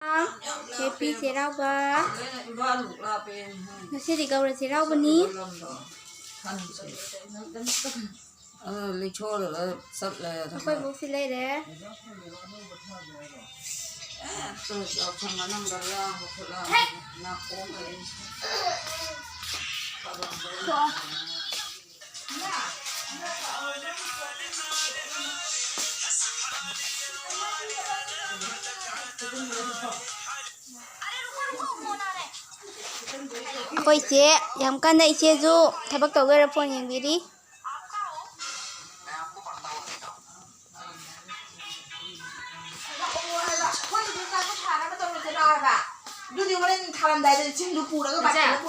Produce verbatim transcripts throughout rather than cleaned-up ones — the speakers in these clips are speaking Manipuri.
Happy ꯆꯩꯔꯥꯎꯕ꯫ ꯉꯁꯤꯗꯤ ꯒꯧꯔ ꯆꯩꯔꯥꯎꯕꯅꯤ꯫ ꯑ, ꯂꯤꯛꯁꯣꯜꯂꯒ ꯆꯠꯂꯦ ꯑꯗꯨꯒ ꯑꯩꯈꯣꯏ ꯕꯣꯛꯁꯤ ꯂꯩꯔꯦ꯫ ꯍꯦꯛꯇ ꯌꯥꯎꯁꯪ ꯃꯅꯨꯡꯗ ꯂꯥꯡꯕ ꯈꯣꯠꯂꯥꯡꯕ ꯅꯥꯀꯣꯡ ꯂꯩ꯫ ꯑꯩꯈꯣꯏ ꯏꯆꯦ ꯌꯥꯝ ꯀꯟꯅ, ꯏꯆꯦꯁꯨ ꯊꯕꯛ ꯇꯧ ꯂꯣꯏꯔ ꯐꯣꯟ ꯌꯦꯡꯕꯤꯔꯤ꯫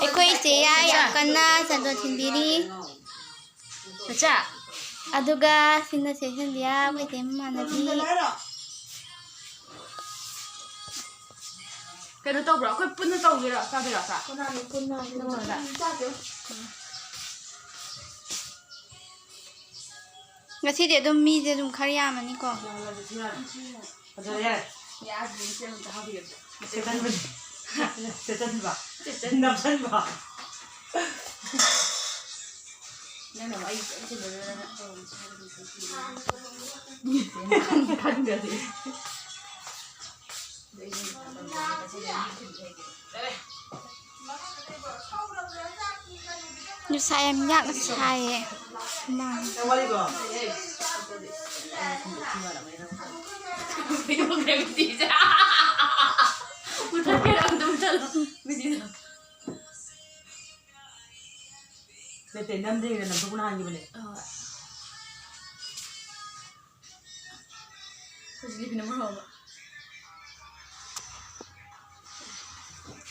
ꯑꯩꯈꯣꯏ ꯏꯆꯦ ꯌꯥꯝ ꯀꯟꯅ ꯆꯟꯗꯣꯟ ꯊꯤꯟꯕꯤꯔꯤ꯫ ꯃꯆꯥ꯫ ꯑꯗꯨꯒ ꯁꯤꯅ ꯆꯦ ꯁꯟꯙꯤꯌꯥ, ꯑꯩꯈꯣꯏ ꯏꯆꯦ ꯃꯃꯥꯟꯅꯕꯤ꯫ ꯀꯩꯅꯣ ꯇꯧꯕ꯭ꯔꯣ? ꯑꯩꯈꯣꯏ ꯄꯨꯟꯅ ꯇꯧꯗꯣꯏꯔꯣ? ꯆꯥꯗꯣꯏꯔꯣ, ꯆꯥꯛ? ꯄꯨꯟꯅ, ꯄꯨꯟꯅ꯫ ꯅꯪꯉꯣꯟꯗ? ꯎꯝ, ꯆꯥꯗꯣꯏꯅꯤ꯫ ꯎꯝ꯫ ꯉꯁꯤꯗꯤ ꯑꯗꯨꯝ ꯃꯤꯁꯦ ꯑꯗꯨꯝ ꯈꯔ ꯌꯥꯝꯃꯅꯤꯀꯣ꯫ ꯌꯥꯝꯃꯦ, ꯑꯗꯨ ꯌꯥꯔꯦ꯫ ꯑꯗꯣ ꯌꯥꯔꯦ꯫ ꯌꯥꯗ꯭ꯔꯤ, ꯏꯆꯦ ꯑꯝꯇ ꯍꯥꯞꯄꯤꯒꯦ꯫ ꯆꯦꯇꯟꯕ꯫ ꯆꯦꯇꯟꯕ꯫ ꯆꯦꯇꯟ꯫ ꯅꯞꯁꯟꯕ꯫ ꯅꯪꯅ ꯑꯃꯨꯛ ꯑꯩ ꯀꯔꯤꯝ ꯆꯤꯟꯗꯕꯗ ꯅꯪꯅ ꯇꯧꯔꯝꯕꯁꯨ ꯍꯥꯏꯕꯗꯤ ꯈꯪꯗꯦ꯫ ꯈꯪꯗ꯭ꯔꯗꯤ꯫ ꯅꯨꯡꯁꯥ ꯌꯥꯝ ꯌꯥꯛꯅ ꯁꯥꯏꯌꯦ꯫ ꯍꯨꯃꯥꯡ꯫ ꯃꯨꯊꯠꯀꯦꯔꯥ? ꯑꯝꯇ ꯃꯨꯊꯠꯂꯣ꯫ ꯅꯠꯇꯦ, ꯅꯝꯗ꯭ꯔꯤꯉꯩꯗ ꯅꯝꯊꯣꯛꯄꯅ ꯍꯥꯟꯈꯤꯕꯅꯦ꯫ ꯍꯣꯏ꯫ ꯍꯧꯖꯤꯛ ꯂꯤꯄꯤꯅ ꯃꯔꯣꯜ ꯑꯃ꯫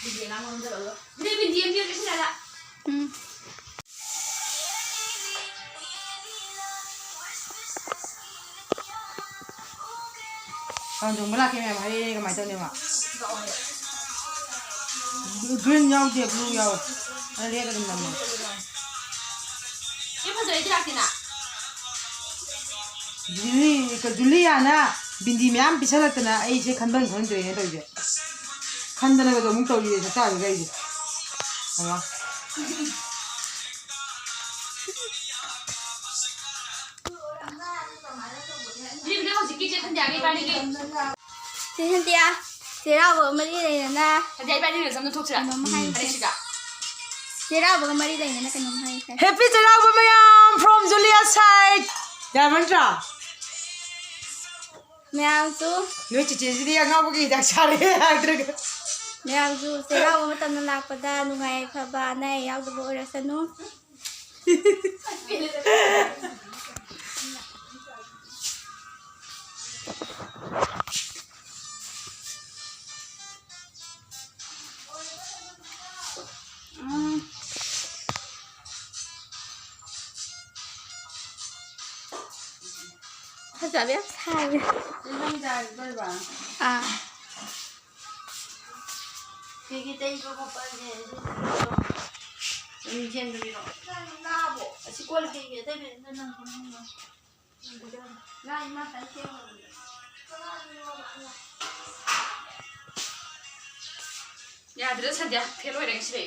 ꯕꯤꯟꯗꯤ ꯑꯉꯥꯡꯕ ꯑꯃ ꯆꯠꯂꯒ꯫ ꯕꯤꯟꯗꯤ, ꯕꯤꯟꯗꯤ ꯑꯃ ꯄꯤꯔꯛꯀꯦ ꯁꯤꯅꯥꯗ꯫ ꯎꯝ꯫ ꯈꯥꯡꯖꯣꯝꯕ ꯂꯥꯛꯀꯦ ꯃꯌꯥꯝ ꯍꯥꯏꯔꯛꯑꯦ, ꯀꯃꯥꯏꯅ ꯇꯧꯅꯤ ꯃꯥ? ꯒ꯭ꯔꯤꯟ ꯌꯥꯎꯗꯦ, ꯕ꯭ꯂꯨ ꯌꯥꯎꯋꯦ꯫ ꯑꯗꯨ ꯔꯦꯠ ꯑꯗꯨꯝ ꯅꯝꯃꯣ꯫ ꯁꯤ ꯐꯖꯔꯗꯤ ꯂꯥꯛꯇꯦꯅ꯫ ꯖꯨꯂꯤ, ꯖꯨꯂꯤꯌꯥꯅ ꯕꯤꯟꯗꯤ ꯃꯌꯥꯝ ꯄꯤꯁꯜꯂꯛꯇꯅ ꯑꯩꯁꯦ ꯈꯟꯐꯝ ꯈꯪꯗ꯭ꯔꯦꯅꯦ ꯇꯧꯔꯤꯁꯦ꯫ ꯈꯟꯗꯅꯒꯗꯣ ꯑꯃꯨꯛ ꯇꯧꯔꯤꯌꯦ ꯁꯛꯇꯥꯁꯤꯒ ꯑꯩꯁꯦ꯫ ꯑꯃ꯫ ꯁꯤꯕꯨꯗꯤ ꯍꯧꯖꯤꯛꯀꯤ ꯆꯦ ꯁꯟꯙ꯭ꯌꯥꯒ ꯏꯕꯥꯅꯤꯒꯤ꯫ ꯆꯦ ꯁꯟꯙ꯭ꯌꯥ, ꯆꯩꯔꯥꯎꯕ ꯃꯔꯤ ꯂꯩꯅꯅ꯫ ꯁꯟꯙ꯭ꯌꯥ, ꯏꯕꯥꯅꯤ ꯔꯤꯜꯁ ꯑꯃ ꯊꯣꯛꯁꯤꯔꯥ? ꯀꯩꯅꯣꯝ ꯍꯥꯏꯌꯨꯁꯦ꯫ ꯑꯅꯤꯁꯤꯒ꯫ ꯆꯩꯔꯥꯎꯕꯒ ꯃꯔꯤ ꯂꯩꯅꯅ ꯀꯩꯅꯣꯝ ꯍꯥꯏꯌꯨꯁꯦ꯫ Happy ꯆꯩꯔꯥꯎꯕ ꯃꯌꯥꯝ from Julia side꯫ ꯌꯥꯕ ꯅꯠꯇ꯭ꯔꯥ? ꯃꯌꯥꯝꯁꯨ꯫ ꯅꯣꯏ ꯆꯤꯆꯦꯁꯤꯗꯤ ꯑꯉꯥꯎꯕꯒꯤ ꯍꯤꯗꯥꯛ ꯆꯥꯔꯦ ꯍꯥꯏꯗ꯭ꯔꯒ꯫ ꯃꯌꯥꯝꯁꯨ ꯆꯩꯔꯥꯎꯕ ꯃꯇꯝꯗ ꯂꯥꯛꯄꯗ ꯅꯨꯡꯉꯥꯏ ꯌꯥꯏꯐꯕ ꯑꯅꯥ ꯑꯌꯦꯛ ꯌꯥꯎꯗꯕ ꯑꯣꯏꯔꯁꯅꯨ꯫ ꯎꯝ꯫ ꯐꯖꯕ ꯌꯥꯝ ꯁꯥꯏꯌꯦ꯫ ꯅꯪ ꯅꯨꯃꯤꯗꯥꯡ ꯀꯣꯏꯕ? ꯑꯥ꯫ ꯐꯤꯒꯤ ꯇꯩꯕ ꯈꯣꯠꯄ ꯍꯥꯏꯁꯦ ꯑꯗꯨꯝ ꯁꯦꯝꯕꯅꯤꯔꯣ? ꯑꯁꯤ ꯀꯣꯜ ꯐꯤꯒꯤ ꯑꯇꯩꯕ ꯅꯪ ꯅꯪ ꯉꯥ ꯏꯃꯥ ꯇꯪ ꯁꯦꯝꯃꯕꯅꯦ꯫ ꯌꯥꯗ꯭ꯔꯦ ꯁꯟꯗ꯭ꯌꯥ, ꯐꯦꯜ ꯑꯣꯏꯔꯦ ꯉꯁꯤꯗꯤ꯫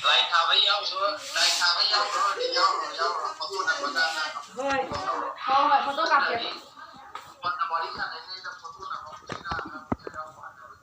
ꯂꯥꯏ ꯊꯥꯕ ꯌꯥꯎꯕ꯭ꯔꯣ? ꯂꯥꯏ ꯊꯥꯕ ꯌꯥꯎꯕ꯭ꯔꯣ? ꯌꯥꯎꯔꯣ, ꯌꯥꯎꯔꯣ꯫ ꯐꯣꯇꯣ ꯅꯝꯕ ꯀꯥꯟꯗ꯫ ꯍꯣꯏ꯫ ꯍꯣꯏ, ꯍꯣꯏ, ꯐꯣꯇꯣ ꯀꯥꯞꯀꯦ꯫ ꯐꯣꯟꯗ ꯋꯥꯔꯤ ꯁꯥꯟꯅꯔꯤꯉꯩꯗ ꯐꯣꯇꯣ ꯅꯝꯍꯧꯕꯁꯤꯅ ꯌꯥꯎꯕ ꯍꯥꯏꯅꯕ꯫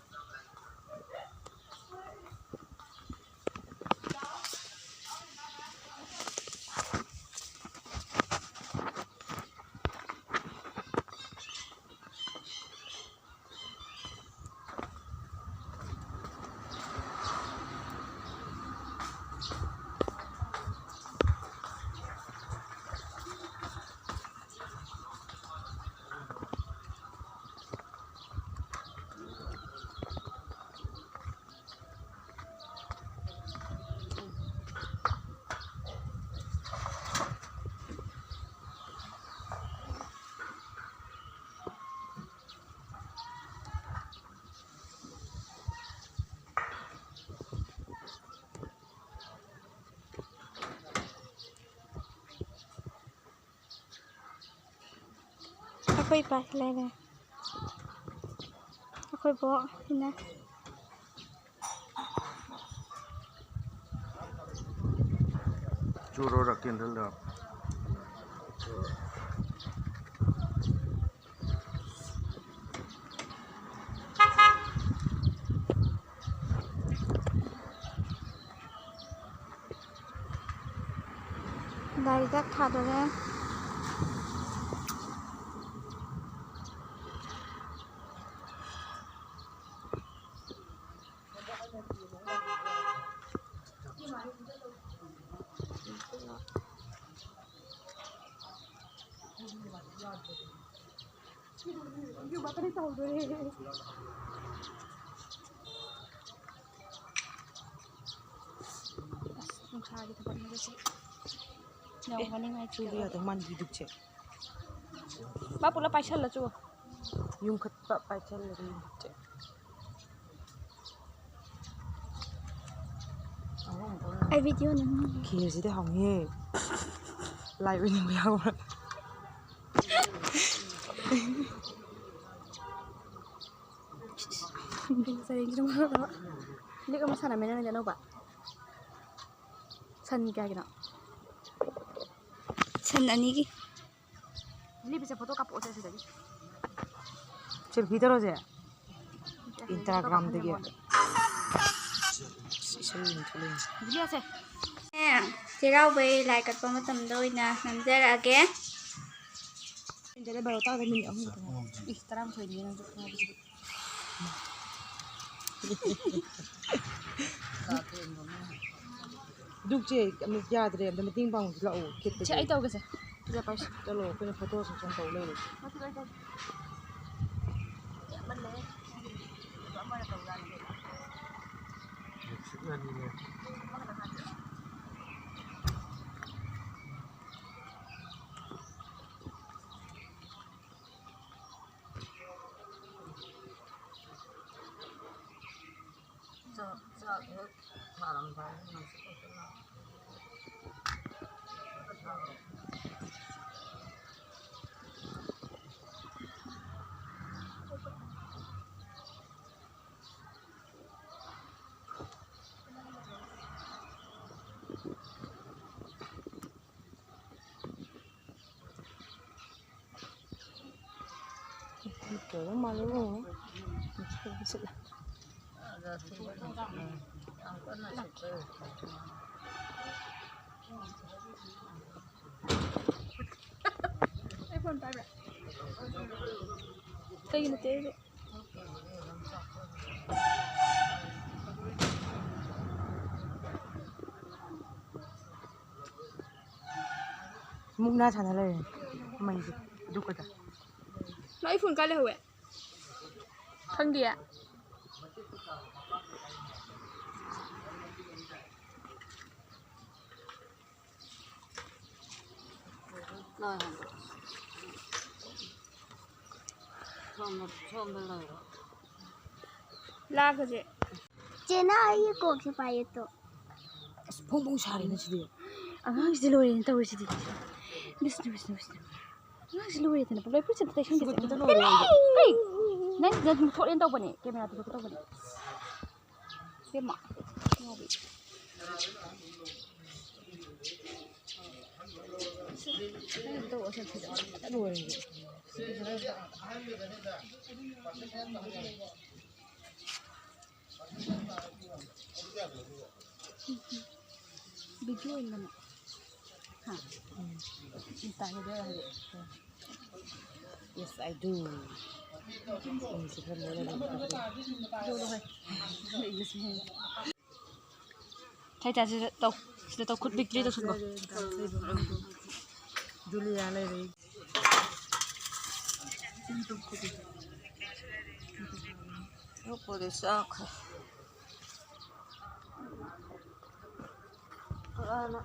ꯑꯩꯈꯣꯏ ꯏꯄꯥꯁꯤ ꯂꯩꯔꯦ꯫ ꯑꯩꯈꯣꯏ ꯕꯣꯛ ꯁꯤꯅ꯫ ꯆꯨꯔꯣꯔ ꯀꯦꯟꯗꯜꯗꯣ꯫ ꯂꯥꯏꯗ ꯊꯥꯗꯣꯔꯦ꯫ ꯑꯁ, ꯅꯨꯡꯁꯥꯒꯤ ꯊꯕꯛꯅꯤꯗ ꯁꯤ꯫ ꯌꯥꯝ ꯑꯦ, ꯋꯥꯅꯤꯡꯉꯥꯏ ꯁꯤꯗꯤ ꯊꯕꯛ꯫ ꯌꯥꯗꯧ ꯃꯥꯟꯗꯦ ꯗꯨꯛꯁꯦ꯫ ꯃꯥ ꯄꯨꯂꯞ ꯄꯥꯏꯁꯜꯂ ꯆꯨ꯫ ꯌꯨꯝꯈꯠꯄ ꯄꯥꯏꯁꯜꯂꯗꯤ ꯗꯨꯛꯁꯦ꯫ ꯑꯩ video ꯅꯝꯃꯤ꯫ ꯈꯦꯔꯁꯤꯗꯤ ꯍꯥꯎꯅꯤꯍꯦ꯫ ꯂꯥꯏ ꯑꯣꯏꯅꯤꯡꯕ ꯌꯥꯎꯕ꯭ꯔꯥ? ꯂꯤꯛ ꯑꯃ ꯁꯥꯟꯅꯃꯤꯟꯅꯔꯅꯤ ꯑꯅꯧꯕ꯫ ꯁꯟ ꯀꯌꯥꯒꯤꯅꯣ? ꯁꯟ ꯑꯅꯤꯒꯤ꯫ ꯂꯤꯞꯁꯦ ꯐꯣꯇꯣ ꯀꯥꯞꯄꯛꯑꯣꯁꯦ ꯁꯤꯗꯒꯤ꯫ Selfie ꯇꯧꯔꯁꯦ꯫ Instagram ꯗꯒꯤ꯫ ꯏꯁꯩ ꯑꯣꯏꯅ ꯊꯣꯛꯂꯛꯑꯦ꯫ ꯖꯨꯂꯤꯌꯥꯁꯦ꯫ ꯑꯦ, ꯆꯩꯔꯥꯎꯕꯩ ꯂꯥꯏ ꯀꯠꯄ ꯃꯇꯝꯗ ꯑꯣꯏꯅ ꯅꯝꯖꯔꯛꯑꯒꯦ꯫ ꯕꯥꯔꯣ ꯇꯥꯗ ꯃꯤꯅꯤꯠ ꯑꯍꯨꯝ ꯈꯛꯇ ꯉꯥꯏꯔꯦ꯫ ꯏꯁ, ꯇꯔꯥꯃꯥꯊꯣꯏꯅꯤ ꯅꯪꯁꯨ ꯉꯥꯏꯕꯁꯤꯗꯤ꯫ ꯗꯨꯛꯁꯦ ꯑꯃꯨꯛ ꯌꯥꯗ꯭ꯔꯦ, ꯑꯝꯇ ꯃꯇꯦꯡ ꯄꯥꯡꯉꯨꯁꯤ ꯂꯥꯛꯑꯣ, ꯈꯦꯠꯄꯁꯦ꯫ ꯁꯦ, ꯑꯩ ꯇꯧꯒꯦꯁꯦ꯫ ꯁꯤꯗ ꯄꯥꯏꯁꯤ꯫ ꯆꯠꯂꯣ, ꯑꯩꯈꯣꯏꯅ photo session ꯇꯧ ꯂꯩꯔꯦ꯫ ꯅꯨꯡꯁꯤꯠꯅꯅꯤꯅꯦ꯫ ꯀꯩꯗꯧꯗꯧ ꯃꯥꯜꯂꯦ ꯏꯕꯨꯡꯉꯣ꯫ ꯁꯤꯠꯂꯦ꯫ ꯑꯩ ꯐꯣꯟ ꯄꯥꯏꯕ꯭ꯔꯥ? ꯀꯩꯒꯤ ꯅꯠꯇꯦ ꯑꯩꯗꯤ꯫ ꯃꯨꯛꯅꯥ ꯁꯥꯟꯅ ꯂꯩꯔꯦ꯫ ꯃꯩꯁꯦ꯫ ꯑꯗꯨ ꯈꯛꯇ꯫ ꯅꯪ ꯑꯩ ꯐꯣꯟ ꯀꯥꯏ ꯂꯩꯍꯧꯋꯦ? ꯈꯪꯗꯤꯌꯦ꯫ ꯁꯣꯝꯗ, ꯁꯣꯝꯗ ꯂꯩꯔꯣ꯫ ꯂꯥꯛꯄꯁꯦ꯫ ꯆꯦ, ꯅꯪ ꯑꯩꯒꯤ ꯀꯣꯛꯁꯦ ꯄꯥꯏꯌꯦ ꯇꯣ꯫ ꯑꯁ, ꯐꯣꯡ ꯐꯣꯡ ꯁꯥꯔꯦꯅꯦ ꯁꯤꯗꯤ꯫ ꯑꯉꯥꯡꯁꯤꯗꯤ ꯂꯣꯏꯔꯦꯅꯦ ꯇꯧꯔꯤꯁꯤꯗꯤ꯫ ꯕꯤꯁꯅꯨ, ꯕꯤꯁꯅꯨ, ꯕꯤꯁꯅꯨ꯫ ꯑꯉꯥꯡꯁꯤ ꯂꯣꯏꯔꯦꯗꯅ, ꯄꯨꯂꯞ ꯄꯨꯟꯁꯤꯟ ꯇꯩꯁꯟꯒꯦꯁꯦ꯫ ꯁꯨꯒꯠꯄꯗ ꯂꯣꯏꯔꯦ ꯑꯩꯗꯤ꯫ ꯍꯩ! ꯅꯪ ꯁꯤꯗ ꯑꯗꯨꯝ ꯊꯣꯛꯂꯦꯅ ꯇꯧꯕꯅꯦ, ꯀꯦꯃꯦꯔꯥ ꯄꯨꯊꯣꯛꯀꯦ ꯇꯧꯕꯅꯦ꯫ ꯏꯕꯦꯝꯃ, ꯉꯥꯎꯕꯤ꯫ ꯅꯪ ꯇꯧ, ꯑꯁ, ꯐꯖꯅ ꯂꯣꯏꯔꯦ꯫ ꯚꯤꯗꯤꯑꯣ ꯑꯣꯏꯅꯅꯦ꯫ ꯍꯥ? ꯎꯝ꯫ ꯏꯟꯁꯇꯥꯒꯤꯗ ꯍꯥꯏꯗꯤ꯫ Yes, I do. ꯎꯝ, ꯁꯤ ꯈꯔ ꯃꯣꯠꯂꯦ꯫ ꯏꯪꯂꯤꯁ ꯃꯤ꯫ ꯊꯥꯏ ꯊꯥꯏ ꯁꯤꯗ ꯇꯧ꯫ ꯁꯤꯗ ꯇꯧ꯫ ꯈꯨꯠ ꯕꯤꯛꯇ꯭ꯔꯤ ꯇꯧꯁꯤꯜꯂꯣ꯫ ꯖꯨꯂꯤꯌꯥ ꯂꯩꯔꯦ꯫ ꯂꯣꯛꯄꯗ ꯆꯥꯈ꯭ꯔꯦ꯫ ꯈꯔꯅ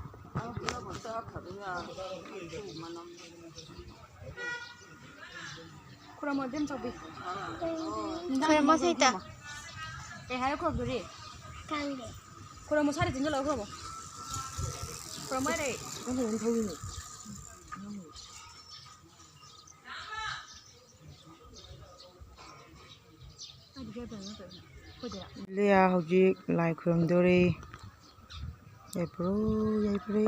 ꯑꯃꯨꯛ ꯆꯥꯈ꯭ꯔꯕ ꯌꯥꯕ ꯃꯅꯝ꯫ ꯈꯨꯔꯝꯃꯣ ꯏꯕꯦꯝ ꯆꯥꯎꯕꯤ꯫ ꯈꯨꯔꯝꯃꯣ ꯁꯩꯇ꯫ ꯀꯩ ꯍꯥꯏꯔ ꯈꯨꯔꯝꯗꯣꯔꯤ? ꯈꯪꯗꯦ꯫ ꯈꯨꯔꯝꯃꯣ ꯁꯥꯔꯤ ꯆꯤꯡꯁꯤꯜꯂꯒ ꯈꯨꯔꯝꯃꯣ꯫ ꯈꯨꯔꯝꯃꯣ ꯍꯥꯏꯔꯦ꯫ ꯂꯤꯌꯥ ꯍꯧꯖꯤꯛ ꯂꯥꯏ ꯈꯨꯔꯨꯝꯗꯣꯔꯤ꯫ ꯌꯥꯏꯐꯔꯦ, ꯌꯥꯏꯐꯔꯦ꯫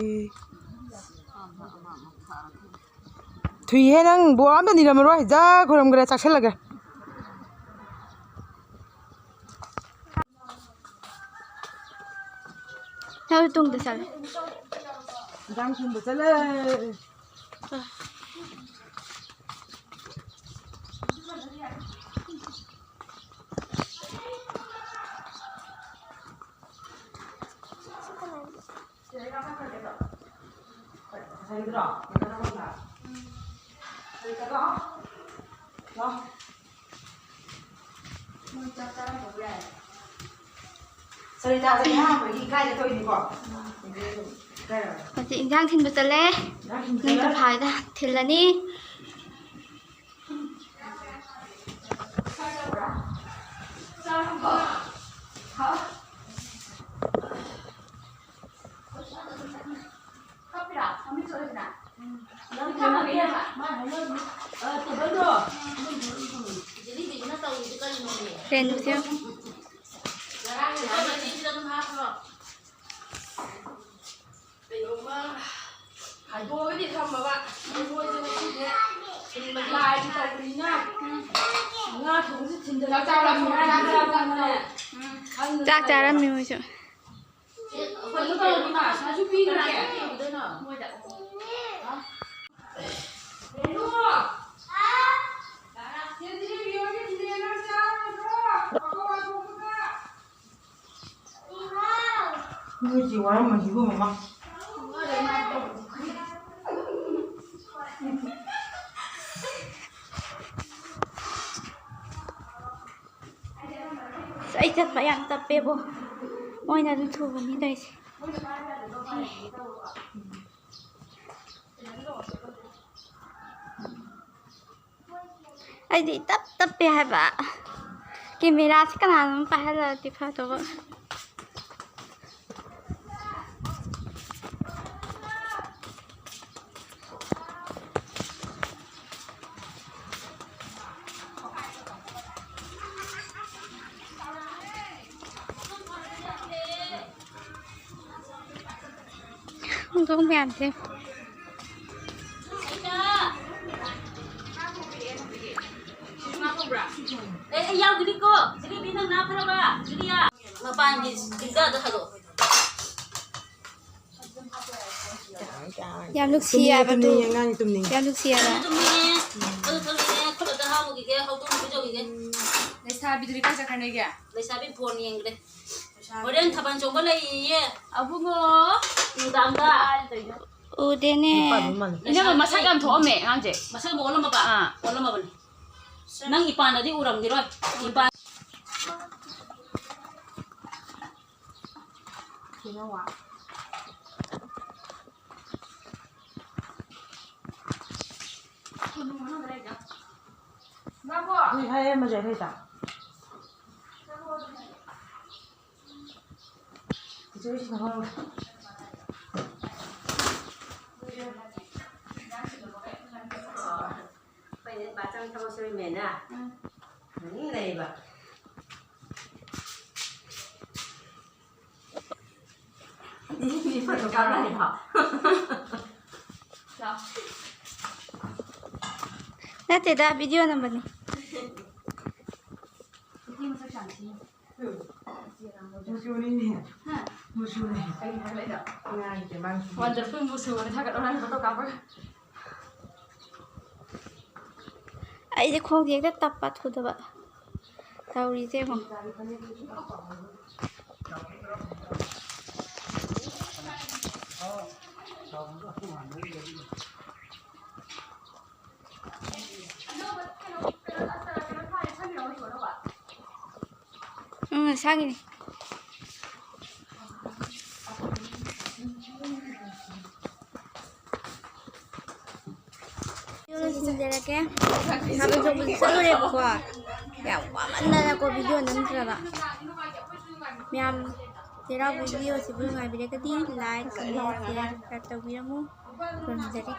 ꯊꯨꯏꯍꯦ ꯅꯪ, ꯕꯣꯔꯥ ꯑꯝꯇ ꯅꯤꯔꯝꯃꯔꯣꯏ꯫ ꯖꯥ ꯈꯣꯏꯔꯝꯈ꯭ꯔꯦ, ꯆꯥꯁꯤꯜꯂꯒꯦ꯫ ꯅꯪ ꯇꯨꯡꯗ ꯆꯠꯂꯦ꯫ ꯏꯟꯖꯥꯡ ꯊꯤꯟꯕ ꯆꯠꯂꯦ꯫ ꯁꯔꯤꯇꯥꯁꯦ ꯑꯍꯥꯟꯕꯒꯤ ꯀꯥꯏꯗ ꯇꯧꯔꯤꯅꯤꯀꯣ? ꯍꯧꯖꯤꯛ ꯏꯟꯖꯥꯡ ꯊꯤꯟꯕ ꯆꯠꯂꯦ꯫ ꯏꯟꯖꯥꯡ ꯊꯤꯟꯕ ꯅꯪ ꯆꯠꯂꯦ꯫ ꯇꯪꯈꯥꯏꯗ ꯊꯤꯜꯂꯅꯤ꯫ ꯔꯦꯅꯨꯁꯦ꯫ ꯀꯩꯅꯣꯝꯃ ꯍꯥꯏꯗꯣꯛꯑꯒꯗꯤ ꯊꯝꯃꯕ꯫ ꯃꯣꯏꯁꯦ ꯉꯁꯤꯁꯦ ꯊꯤꯟꯕ ꯂꯥꯏꯒꯤ ꯇꯧꯕꯅꯤꯅ ꯉꯥ ꯊꯣꯡꯕꯁꯦ ꯊꯤꯟꯗꯅ ꯆꯥꯛ ꯆꯥꯔꯝꯃꯤ ꯍꯥꯏꯕ ꯆꯥꯛ ꯆꯥꯔꯝꯃꯤ ꯃꯣꯏꯁꯨ꯫ ꯀꯩꯅꯣ ꯇꯧꯔꯗꯤ ꯃꯥ ꯁꯥꯁꯨ ꯄꯤꯈ꯭ꯔꯒꯦ꯫ ꯔꯦꯅꯨ! ꯁꯦ ꯖꯤꯂꯤꯕꯤ ꯍꯣꯏꯒꯤ ꯊꯤꯜꯂꯦ ꯅꯪ ꯆꯥꯔꯣꯏꯗ꯭ꯔꯣ? ꯄꯀꯧꯔꯥ ꯊꯣꯡꯕꯒ꯫ ꯅꯣꯏ ꯆꯦ ꯋꯥꯔꯝꯃꯅꯤꯕꯨ ꯃꯃꯥ꯫ ꯑꯁ, ꯑꯩ ꯆꯠꯄ ꯌꯥꯝ ꯇꯞꯄꯦꯕꯣ꯫ ꯃꯣꯏꯅ ꯑꯗꯨꯝ ꯊꯨꯕꯅꯤ ꯇꯧꯔꯤꯁꯦ꯫ ꯑꯩꯗꯤ ꯏꯇꯞ ꯇꯞꯄꯦ ꯍꯥꯏꯕ꯫ ꯀꯦꯃꯦꯔꯥꯁꯤ ꯀꯅꯥꯅꯣꯝ ꯄꯥꯏꯍꯜꯂꯗꯤ ꯐꯗꯧꯕ꯫ ꯍꯧꯗꯣꯡ ꯃꯌꯥꯝꯁꯦ꯫ ꯑꯦ, ꯑꯩ ꯌꯥꯎꯗ꯭ꯔꯤꯀꯣ꯫ ꯖꯤꯂꯤꯕꯤ, ꯅꯪ ꯅꯥ ꯐꯔꯕ? ꯖꯨꯂꯤꯌꯥ꯫ ꯃꯄꯥꯟꯒꯤ ꯐꯤꯜꯇꯔꯗꯣ ꯊꯥꯗꯣꯛꯑꯣ꯫ ꯌꯥꯝ ꯅꯨꯡꯁꯤ ꯇꯨꯝꯅꯤꯡꯉꯦ, ꯍꯥꯏꯕ ꯇꯨ꯫ ꯇꯨꯝꯅꯤꯡꯉꯦ, ꯑꯉꯥꯡꯗꯤ ꯇꯨꯝꯅꯤꯡꯉꯦ꯫ ꯌꯥꯝ ꯅꯨꯡꯁꯤ ꯍꯥꯏꯕ꯫ ꯇꯨꯝꯅꯤꯡꯉꯦ꯫ ꯑꯗꯨ ꯊꯛꯅꯤꯡꯉꯦ꯫ ꯈꯨꯠ ꯑꯝꯇ ꯍꯥꯝꯃꯨꯈꯤꯒꯦ, ꯍꯧꯗꯣꯡ ꯄꯤꯖꯧꯈꯤꯒꯦ꯫ ꯂꯩꯁꯥꯕꯤꯗꯨꯗꯤ ꯀꯥꯏ ꯆꯠꯈ꯭ꯔ ꯂꯩꯒꯦ? ꯂꯩꯁꯥꯕꯤ ꯐꯣꯟ ꯌꯦꯡꯈ꯭ꯔꯦ꯫ ꯍꯣꯔꯦꯟ ꯊꯥꯕꯜ ꯆꯣꯡꯕ ꯂꯩꯌꯦꯌꯦ꯫ ꯑꯕꯨꯡꯉꯣ꯫ ꯅꯨꯡꯗꯥꯡꯗ꯫ ꯎꯗꯦꯅꯦ꯫ ꯏꯅꯝꯃ ꯃꯁꯛ ꯌꯥꯝ ꯊꯣꯛꯑꯝꯃꯦ ꯑꯉꯥꯡꯁꯦ꯫ ꯃꯁꯛ ꯑꯃ ꯑꯣꯜꯂꯝꯃꯕ? ꯑꯥ꯫ ꯑꯣꯜꯂꯝꯃꯕꯅꯤ꯫ ꯅꯪ ꯏꯄꯥꯟꯗꯗꯤ ꯎꯔꯝꯈꯤꯔꯣꯏ꯫ ꯏꯄꯥꯟ ꯍꯣꯏ, ꯍꯥꯏ, ꯑꯃꯁꯦ ꯍꯦꯛꯇ꯫ ꯆꯤꯆꯦ ꯍꯣꯏꯁꯤꯅ ꯍꯣꯏ꯫ ꯑꯩꯈꯣꯏꯅ ꯕꯥꯆꯧꯒꯤ ꯊꯕꯛ ꯁꯨꯔꯤꯃꯦꯅ ꯑꯗꯨꯝ ꯂꯩꯕ꯫ ꯐꯣꯇꯣ ꯀꯥꯞꯂꯛꯏꯕ꯫ ꯅꯠꯇꯦꯗ, ꯚꯤꯗꯤꯑꯣ ꯅꯝꯕꯅꯤ꯫ ꯃꯆꯨꯅꯤꯅꯦ꯫ ꯍꯥ? ꯃꯆꯨꯅꯦ꯫ ꯀꯔꯤ ꯊꯥꯒꯠꯂꯛꯏꯅꯣ? ꯉꯥꯒꯤ ꯇꯦꯡꯕꯥꯡ꯫ Wonderful ꯃꯆꯨ ꯑꯣꯏꯅ ꯊꯥꯒꯠꯂꯣ ꯅꯪ ꯐꯣꯇꯣ ꯀꯥꯞꯄꯒ꯫ ꯑꯩꯁꯦ ꯈꯣꯡꯁꯦ ꯍꯦꯛꯇ ꯇꯞꯄ ꯊꯨꯗꯕ꯫ ꯇꯧꯔꯤꯁꯦ ꯌꯦꯡꯉꯣ꯫ ꯎꯝ, ꯁꯥꯡꯉꯤꯅꯤ꯫ ꯂꯣꯏꯁꯤꯟꯖꯔꯒꯦ꯫ ꯊꯥꯕꯜ ꯆꯣꯡꯕꯁꯨ ꯆꯠꯂꯨꯔꯦꯕꯀꯣ꯫ ꯌꯥꯝ ꯋꯥꯃꯟꯗꯅꯀꯣ ꯚꯤꯗꯤꯑꯣ ꯅꯝꯗ꯭ꯔꯕ꯫ ꯃꯌꯥꯝ ꯆꯩꯔꯥꯎꯕꯒꯤ ꯚꯤꯗꯤꯑꯣꯁꯤꯕꯨ ꯅꯨꯡꯉꯥꯏꯕꯤꯔꯒꯗꯤ like, comment, share, subscribe ꯇꯧꯕꯤꯔꯝꯃꯨ꯫ ꯈꯨꯔꯨꯝꯖꯔꯤ꯫